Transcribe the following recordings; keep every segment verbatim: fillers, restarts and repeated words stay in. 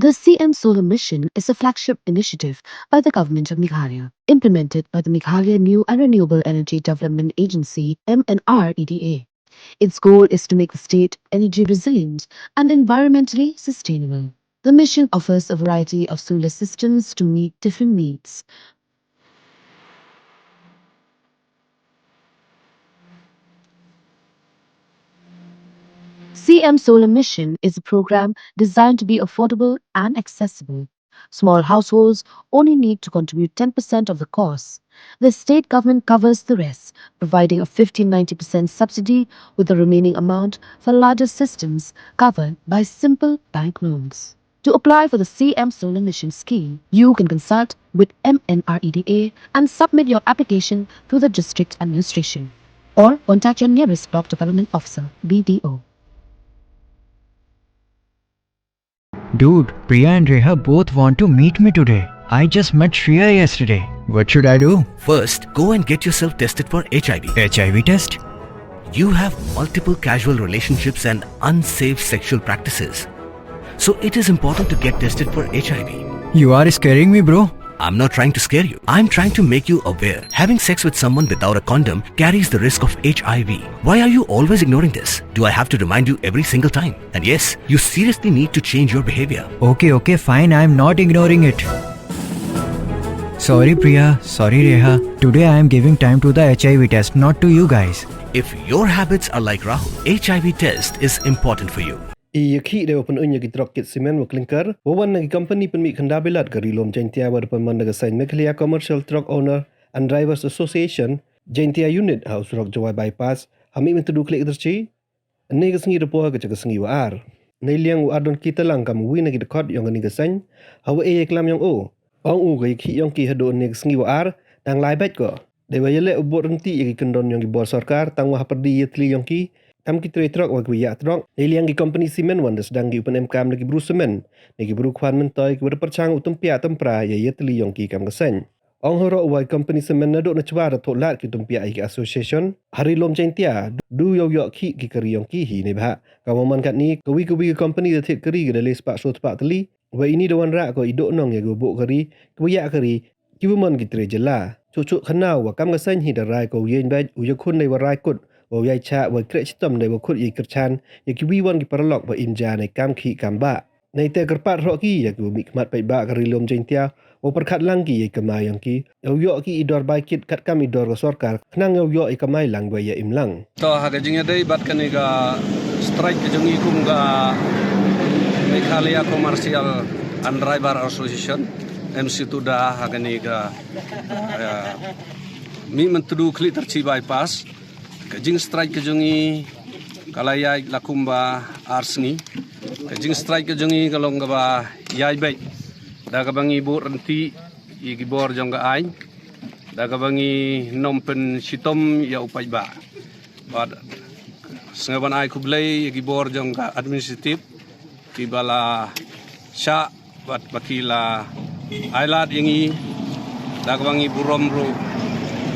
The C M Solar Mission is a flagship initiative by the Government of Meghalaya, implemented by the Meghalaya New and Renewable Energy Development Agency, M N R E D A. Its goal is to make the state energy resilient and environmentally sustainable. The mission offers a variety of solar systems to meet different needs. C M Solar Mission is a program designed to be affordable and accessible. Small households only need to contribute ten percent of the cost. The state government covers the rest, providing a fifty ninety percent subsidy, with the remaining amount for larger systems covered by simple bank loans. To apply for the C M Solar Mission scheme, you can consult with M N R E D A and submit your application to the district administration, or contact your nearest block development officer, B D O. Dude, Priya and Reha both want to meet me today. I just met Shreya yesterday. What should I do? First, go and get yourself tested for H I V. H I V test? You have multiple casual relationships and unsafe sexual practices. So it is important to get tested for H I V. You are scaring me, bro. I'm not trying to scare you. I'm trying to make you aware. Having sex with someone without a condom carries the risk of H I V. Why are you always ignoring this? Do I have to remind you every single time? And yes, you seriously need to change your behavior. Okay, okay, fine. I am not ignoring it. Sorry, Priya. Sorry, Reha. Today I am giving time to the H I V test, not to you guys. If your habits are like Rahul, H I V test is important for you. I ïakhih dei wa pynun ïa ki trok kit simen wa klinker wa wan na ki kompani pynmih khyndaw bilat ka Ri Lum Jaintia wa da pynman da ka saiñ Meghalaya Commercial Truck Owner and Drivers Association, Jaintia Unit, ha u surok Jowai Bypass ha Mihmyntdu Khlieh ka Tyrchi. Ynne ka sngi da poi ha ka jaka sngi wa ar. Neiliang u Ardon Kitalang kam uwi na ki dkhot yong kani ka saiñ, ha wa e ïa klam yong u, ong u ka ïakhih yong ki haduh ynne ka sngi wa ar dang lai beit ko. Dei wa ïaleh u bud ryntih ïa ki kyndon yong ki bor sorkar, tang wa ha pyrdi ïatylli yong ki kam ki trei trok wa ki wa ïah trok. Neiliang ki kompani simen wan da sdang ki u pynemkam da ki bru simen ne ki bru khwan myntoi ki wa da pyrshang u tympiah tympra ïa ïatylli yong ki kam ka saiñ. Ong haroh wa ki kompani simen naduh na chwa da thoh lad ki tympiah ïa ki association ha Ri Lum Jaintia, du ïoh ïoh khih ki kari yong ki hi ne bha. Ka wa man katni, kawi kawi ki kompani da thied kari ki da leh spah soo spah tylli. Wa ini da wanrah ko i duh nong ïa ki wa buh kari, ki wa ïah kari, ki wa man ki trei jylla. Chuh chuh khana wa kam ka saiñ hi da rai ko u ïeng beit, u ïakhun dei wa rai kut, wa u ïai chah, wa i kreh chitom dei wa khut ïa i kyrchan ïa ki wi wan ki paralok wa im ja nei kam khih kam bah. Neite kyrpad roh ki ïa ki wa mih khmat paidbah ka Ri Lum Jaintia wa pyrkhat lang ki ïa i kamai yong ki, ïa u ïoh ki i dor bai kit katkam i dor ka sorkar, khnang ïa u ïoh i kamai lang wa ïa im lang. To ha ka jingïadei bad kane ka strike ka jong i kum ka Meghalaya Commercial and Driver Association, M C Tuda, ha kane ka, eh, Mihmyntdu Khlieh Tyrchi Bypass. Ka jingstrike ka jong i ka la ïaid la kumba ar sngi. Ka jingstrike ka jong i ka long kaba ïaid beit da kaba ngi buh ryntih ïa ki bor jong ka aiñ, da kaba ngi nym pynshitom ïa u paidbah. Bad sngew ban ai khublei ïa ki bor jong ka administrative kiba la shah bad ba ki la ai lad ïa ngi da kaba ngi burom ruh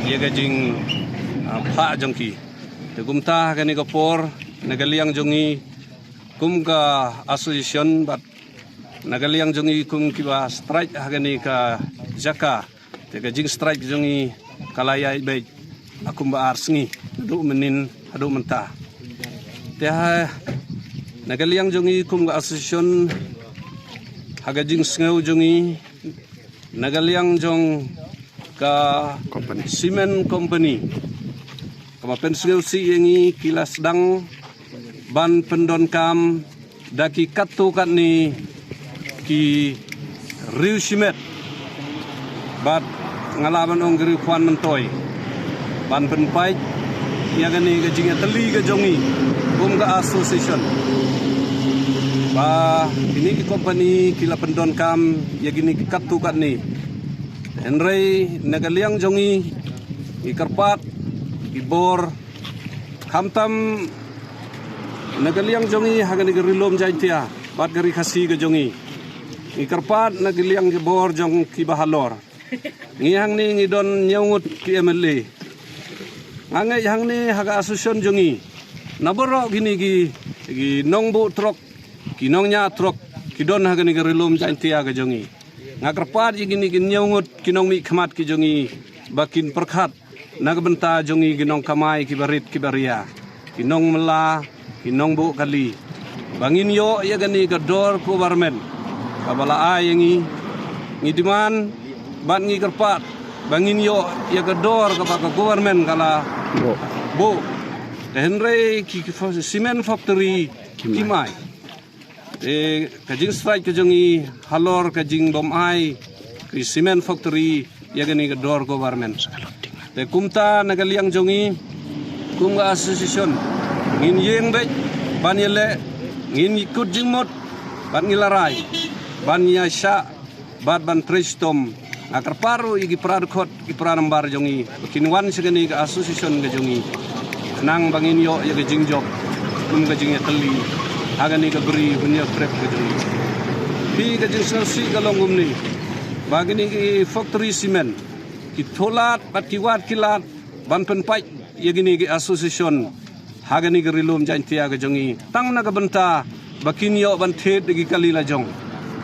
ïa ka jing, ah, phah jong ki. Te kumta ha kane ka por na ka liang jong ngi kum ka association bad na ka liang jong ngi kum kiba strike ha kane ka jaka. Te ka jingstrike jong i ka la ïaid beit a kumba ar sngi, haduh mynnin haduh mynta. Te ha na ka liang jong i kum ka association, ha ka jingsngew jong i, na ka liang jong ka company, cement company, kaba pynsngewsih ïa ngi, ki la sdang ban pyndonkam da ki katto katne ki riew shimet bad nga lah ban ong ki riew khwan myntoi ban pynpait ïa kane ka jingïatylli ka jong i kum ka association. Ba kine ki company ki la pyndonkam ïa kine ki katto katne. Hynrei na ka liang jong i, i kyrpad, i bor, khamtam na ka liang jong i ha kane ka Ri Lum Jaintia bad ka Ri Khasi ka jong i, i kyrpad na ka liang ki bor jong kiba halor. Ngi hangne ngi don hynñiew ngut ki M L A. Nga ngeit hangne ha ka association jong i, na baroh kine ki, ki nongbuh trok, ki nongñiah trok, ki don ha kane ka ri lum Jaintia ka jong ngi. Nga kyrpad ïa kine ki hynñiew ngut ki nongmihkhmat ki jong ngi ba kin pyrkhat na ka bynta jong ngi ki nongkamai kiba rit kiba ria, ki nongmylla, ki nongbuh kali, ba ngin ïoh ïa kane ka dor government kaba la ai ïa ngi. Ngi demand bad ngi kyrpad ba ngin ïoh ïa ka dor kaba ka government ka la buh. Te hynrei ki, ki fa-, cement factory kim ai. Te ka jingstrike ka jong ngi halor ka jingbym ai ki cement factory ïa kane ka dor government. Te kumta na ka liang jong ngi kum ka association ngin ïeng beit ban ïaleh, ngin kut jingmut bad ngi la rai ban ïa shah bad ban trei shitom. Nga kyrpad ruh ïa ki para dkhot, ki para nambar jong ngi ba kin wan sha kane ka association ka jong ngi, khnang ba ngin ïoh ïa ka jingjop kum ka jingïakylli ha kane ka bri Hynñiewtrep ka jong ngi. Phi, ka jingsngewsih ka long kumne ba kine ki factory cement ki thoh lad bad ki wad ki lad ban pynpait ïa kine ki association ha kane ka ri lum Jaintia ka jong ngi tang na ka bynta ba kin ïoh ban thied da ki kali la jong.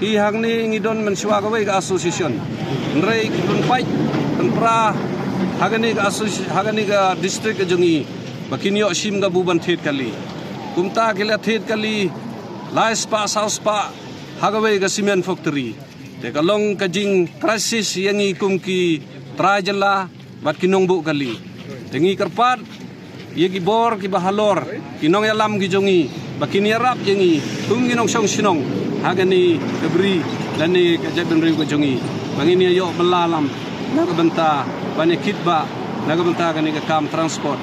Phi, hangne ngi don mynshuwa kawei ka association, hynrei ki pynpait pynpra ha kane ka associ-, ha kane ka district ka jong ngi ba kin ïoh shim kabu ban thied kali. Kumta ki la thied kali lai spah saw spah ha kawei ka cement factory. Te ka long ka jing crisis ïa ngi kum ki trai jylla bad ki nongbuh kali. Te ngi kyrpad ïa ki bor kiba halor, ki nongïalam ki jong ngi ba kin ïarap ïa ngi kum ki nongshong shnong ha kane ka bri lane ka jaitbynriew ka jong ngi, ba ngin ïa ïoh bylla lam na ka bynta ban ïa kit bha na ka bynta kane ka kam transport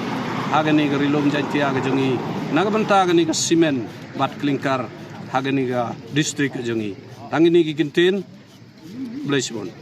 ha kane ka ri lum Jaintia ka jong ngi, na ka bynta kane ka cement bad clinker ha kane ka district ka jong ngi. Tang kine ki kyntien. Khublei shibun.